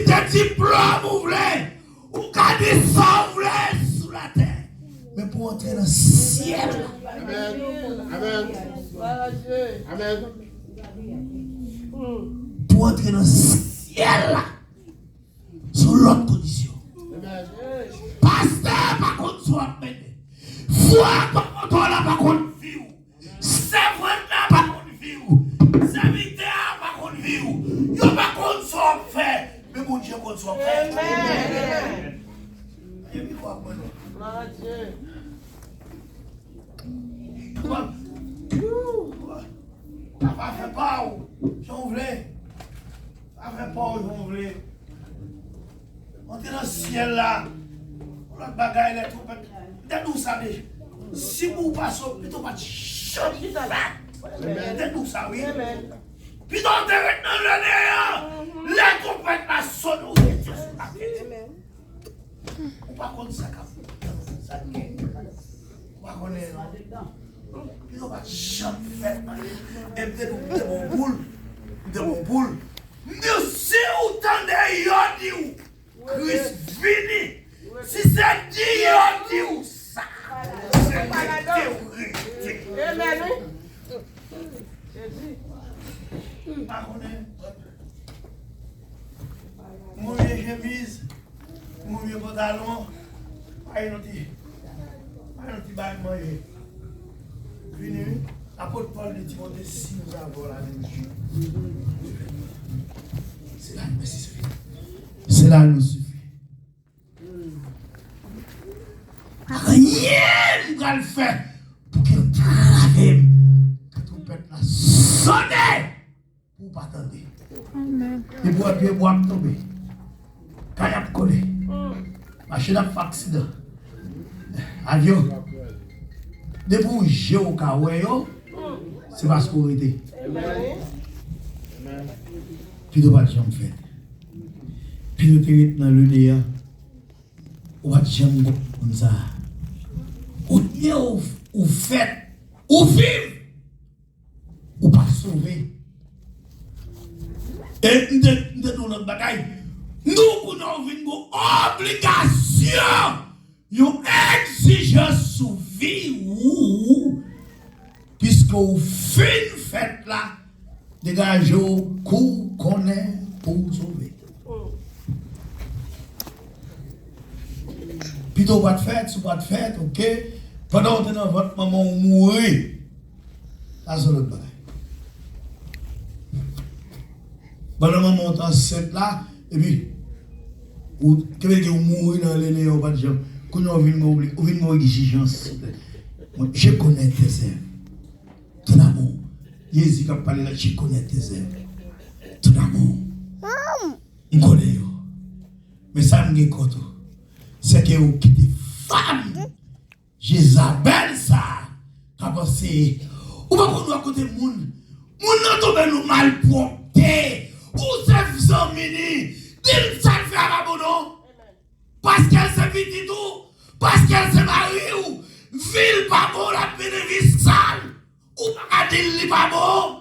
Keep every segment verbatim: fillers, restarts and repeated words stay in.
Te diplòm ou vle, ou ka di sa ou vle sou latè. Men pou w antre nan syèl la. Amèn. Amèn. Amèn. Pou w antre nan syèl la, se yon lòt kondisyon. Amèn. Pastè pa konn sa w ap mennen. Frè pastè la pa konn vi w. Sèvant la pa konn vi w. Sèvitè a pa konn vi w. Yo pa konn sa w ap fè. Men Bondye konn sa w ap fè. Amèn. Leve mikwo a pou mwen non. Glwa a Dye. Papa fè pa w jan w vle. Papa fè pa w jan w vle. Monte nan syèl la. Yon lòt bagay lè twonpèt. M te di w sa deja. Si pou w pa sot, pito w pa t janm fèt. M te di w sa, wi. Pito w te ret nan le neyan. Lè twonpèt la sone, ou rete sou latè. Ou pa konn sa k ap, sa k gen. Ou pa konnen non. Pito w pa t janm fèt anyen. E m te di w, m te bon boul. M te bon boul. M di w, si w tande yo di w, Kris vini. Si se di yo di w sa, se rete w rete. Amèn, wi. Jezi. Pa konnen. Mwen vye chemiz, mwen vye pantalon, pa yon ti, pa yon ti bay manje. Vini, wi. Apot Pòl di Timote, si nous avons la même foi, c'est là, mèsi, Seyè. C'est là nous suffit. Anyen m pral fè pou ke yo trave m. Ke twonpèt la sone pou w pa tande. Amèn. Depi w wè pye bwa ap tonbe, kay ap kole, machin ap fè aksidan, avyon, depi w je w ka wè yo, se paske w rete. Pito pa t janm fèt. Pito te ret nan le neyan. Ou pa t janm konn moun sa a. Ou te, ou, ou fèt, ou viv, ou pa sove. E m te, m te di w lòt bagay. Nou, kounye a, ou vin gen yon obligasyon, yon egzijans sou vi ou, piske ou fin fèt la, degaje w kou konnen pou w sove. Pito w pa t fèt, si w pa t fèt, oke. Pandan w te nan vant manman w mouri. Sa se lòt bagay. Pandan manman w te ansent la, epi ou kenbe ke ou mouri nan le neyan, ou pa t janm. Kounye a ou vin gen obli-, ou vin gen egzijans. Mwen, je connais tes œuvres. Ton amour. Jezi k ap pale la, je connais tes œuvres. Ton amour. M konnen yo. Men sa m gen kont ou, se ke ou kite fanm Jezabèl sa a k ap anseye. Ou pa konn wè kote moun, moun nan tonbe nan malpwòpte. Ou se zanmi li, di l sa l fè a pa bon non. Paske l se pitit ou, paske l se mari w, vi l pa bon, l ap mennen vi sal. Ou pa ka di l li pa bon.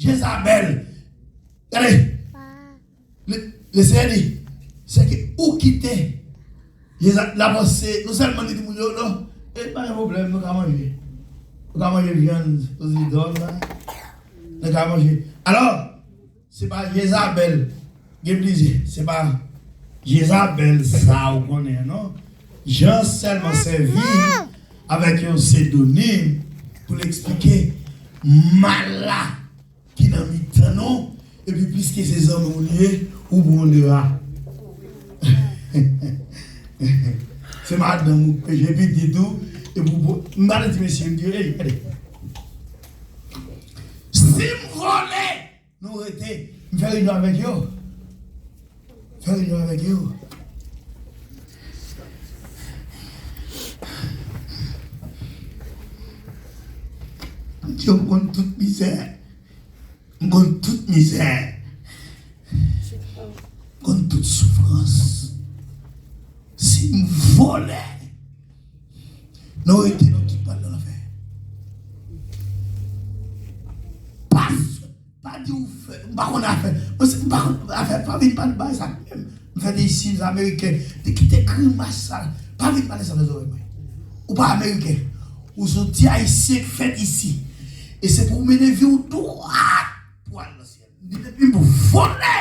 Jezabèl. Gade. Le, Lesenyè di, se ke ou kite Jeza-, l avanse, non sèlman li di moun yo, non, e pa gen pwoblèm, nou ka manje. Nou ka manje vyann, sou zidòm la. Nou ka manje. Alò, se pa Jezabèl, gen plizyè, se pa Jezabèl sa ou konnen an, non. Jan sèlman sèvi avèk yon psedonim pou l eksplike mal la ki nan mitan nou, epi piske se zanmi w li ye, ou pran de a. Se madanm ou k peche, pitit ou, epi w pran, m pa t di mesye, m di yo, ey, gade. Si m vòlè, nou rete, m fè reyinyon avèk yo. Fè reyinyon avèk yo. M di yo m konn tout mizè. M konn tout mizè. M konn tout soufrans. Si m vòlè, nou rete nou tout pral nan lanfè. Pas, pa di ou fè, m pa konn afè. Mwen se, m pa konn afè, pa vin pa bay sa menm. fèt isi, Ameriken. Te kite grimas sa. Pa vin pale sa nan zòrèy mwen. Ou pa Ameriken. Ou se yon ti Ayisyen k fèt isi. E se pou w mennen vi w dwat pou al nan syèl. M di depi m vole,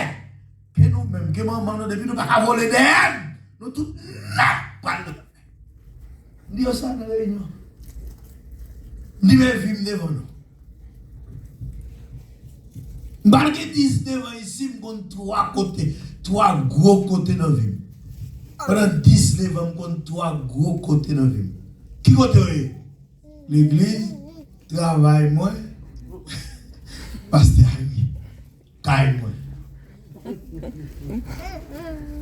ke nou menm, ke manman nou, depi nou pa ka vole dèyè m, nou tout nèt pral nan lanfè. M di yo sa nan reyinyon. M di men vi m devan nou. M pral gen diznèf an isi, m konn twa kote, twa gwo kote nan vi m. Pandan diznèf an, m konn twa gwo kote nan vi m. Ki kote yo ye? Legliz, travay mwen, pastè Harry, kay mwen.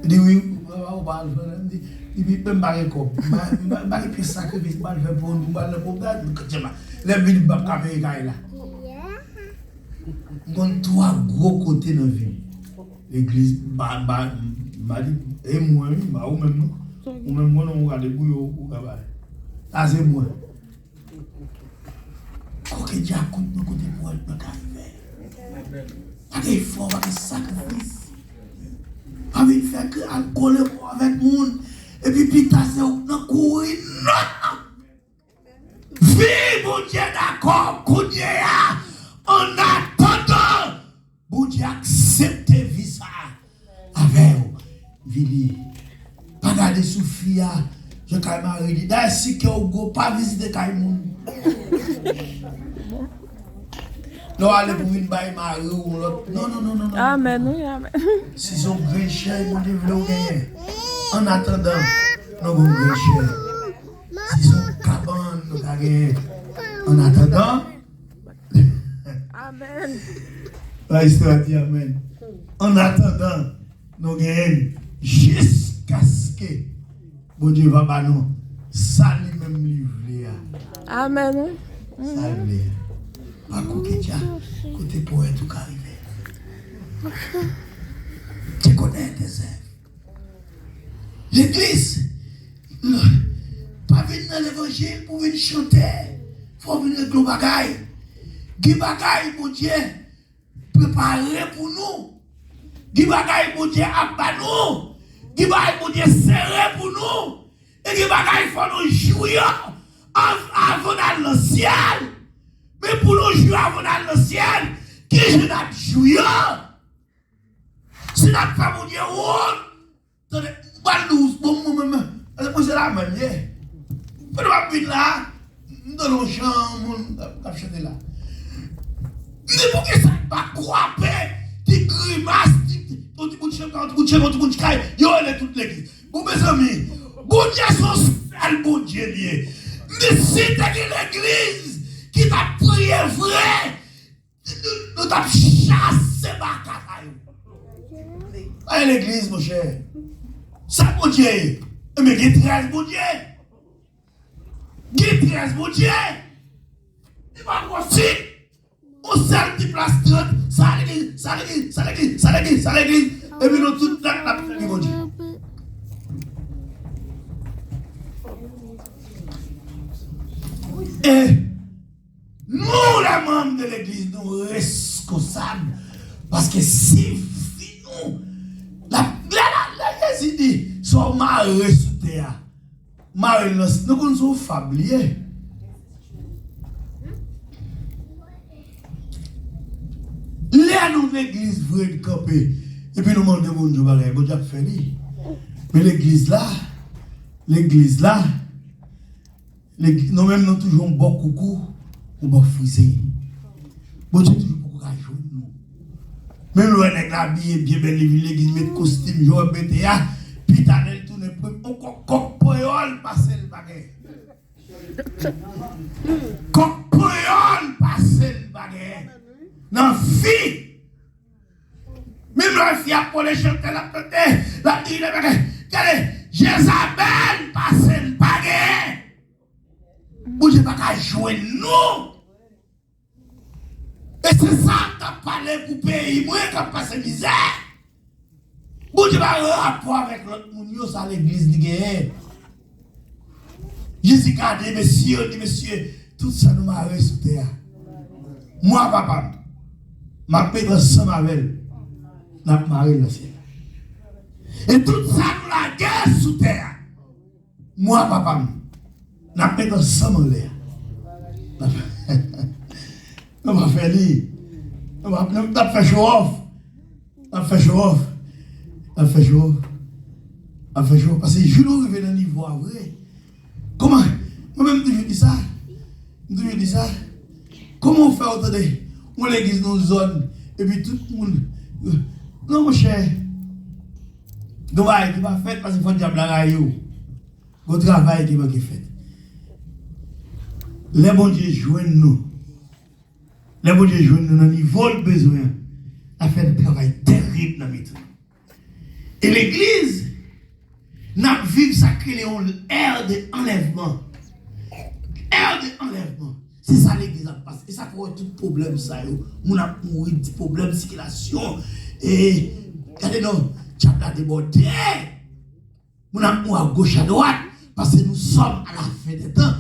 Li di wi, papa, ou pa al fè anyen. M di, li di, men m pa gen kòb. M pa, m pa, m pa gen pyès sakrifis m pa al fè pou nou, m pa al nan pwogram. Lè m vini, m p ap ka peye kay la. M konn twa gwo kote nan vi m. Legliz, m pa, m pa, m pa di, e mwen, wi, m pa ou menm, non. Ou menm, mwen, non, ou ka debouye w, ou ka bay. Sa se mwen. Koke dja kout mwen kote pou al nan kalvè. Pa gen efò, pa gen sakrifis. Pa vin fè ke al kole kò avèk moun. Epi pita se ou k nan kouri. Non! Vi Bondye dakò kounye a. Annatandan, Bondye aksepte vi sa a avè w. Vini. Pa gade sou fi a, jan kay mari li. Dayè, si kè w gwo, pa vizite kay moun. Lè w ale pou vin bay mari w yon lòt. Non, non, non, non, non. Amèn, wi, amèn. Si se yon grenn chè Bondye vle w genyen. Annatandan, nou gen yon grenn chè. Si se yon kabann nou ka genyen. Annatandan, Amèn. Sa istwa di amèn. Annatandan, nou genyen l jiskaske Bondye va ba nou sa li menm li vle a. Amèn, wi. Sa l vle a. Pa koke dja, kote powèt ou ka rive. Te konnen te sèv. Legliz, pa vin nan levanjil pou vin chante. Fò w vin regle yon bagay. Gen bagay Bondye prepare pou nou. Gen bagay Bondye ap ba nou. Gen bagay Bondye sere pou nou. E gen bagay fò nou jwi yo av-, avan n al nan syèl. Men pou nou jwi avan n al nan syèl, kijan n ap jwi yo? Si n ap fè Bondye wont, tande, m pral di w, bon, mwen menm, mwen se lamenm m ye. Pandan m ap vin la, m tande yon jan moun k ap chante la. M di, poukisa n pa kwape ti grimas, ti, ti, yon ti bout cheve, yon ti bout cheve, yon ti bout kay, yo rele tout legliz. Bon, mezanmi, Bondye se yon sèl Bondye li ye. M di, si te gen legliz ki t ap priye vre, nou t ap chase baka sa yo. Ay legliz, monchè. Sa Bondye ye. Ebyen, gen trèz Bondye. Gen trèz Bondye. Li pa posib. Yon sèl ti plas trant. Sa legliz, sa legliz, sa legliz, sa legliz, sa legliz. Epi nou tout nèt n ap sèvi Bondye. E Nou, lè manm de legliz, nou reskonsab. Paske si fi nou, la, lè, lè, lè Jezi di, sa w mare sou tè a, mare l nan, nou konn se yon fab li ye. Lè nou legliz vre n kanpe, epi nou mande Bondye yon bagay, Bondye ap fè li. Men legliz la, legliz la, Legliz, nou menm nou toujou yon bò koukou, yon bò frize. Bondye toujou poko ka jwenn nou. Menm lè w wè nèg la abiye byen bèl, li vin legliz, met kostim, jan w wè mete a, pita lè l tounen, pre-, yon kòk, kòk panyòl pase l pa gen. Kòk panyòl pase l pa gen. Nan vi. Menm lè fi ap kole chante, l ap chante, l ap di, gade, Jezabèl pase l pa genyen. Bondye pa ka jwenn nou. E se sa m t ap pale pou peyi mwen k ap pase mizè. Bondye pa gen rapò avèk lòt moun yo, sa legliz li genyen. Jezi gade mesye yo, di, mesye, tout sa nou mare sou tè a, mwa papa m, m ap met ansanm avè l, n ap mare l nan syèl la. E tout sa nou lage sou tè a, mwa papa m, n ap met ansanm anlè a. Nou pa fè li. Nou pa, nou t ap fè show off. N ap fè show off. N ap fè show off. N ap fè show off. Paske jou nou rive nan nivo a vre. Kòman? Mwen menm m toujou di sa. M toujou di sa. Kòman w fè w tande yon legliz nan yon zòn, epi tout moun. Non, monchè. Gen bagay ki pa fèt paske fò dyab la rayi w. Gon travay ki manke fèt. Lè Bondye jwenn nou, lè Bondye jwenn nou nan nivo l bezwen an, l ap fè yon travay terib nan mitan nou. E legliz, n ap viv sa k rele yon ère de enlèvement. Ère de enlèvement. Se sa legliz ap pase. E sa fè w wè tout pwoblèm sa yo. Moun ap mouri, pwoblèm sikilasyon. E, gade non, dyab la debòde. Moun ap mouri agoch adwat. Paske nous sommes à la fin des temps.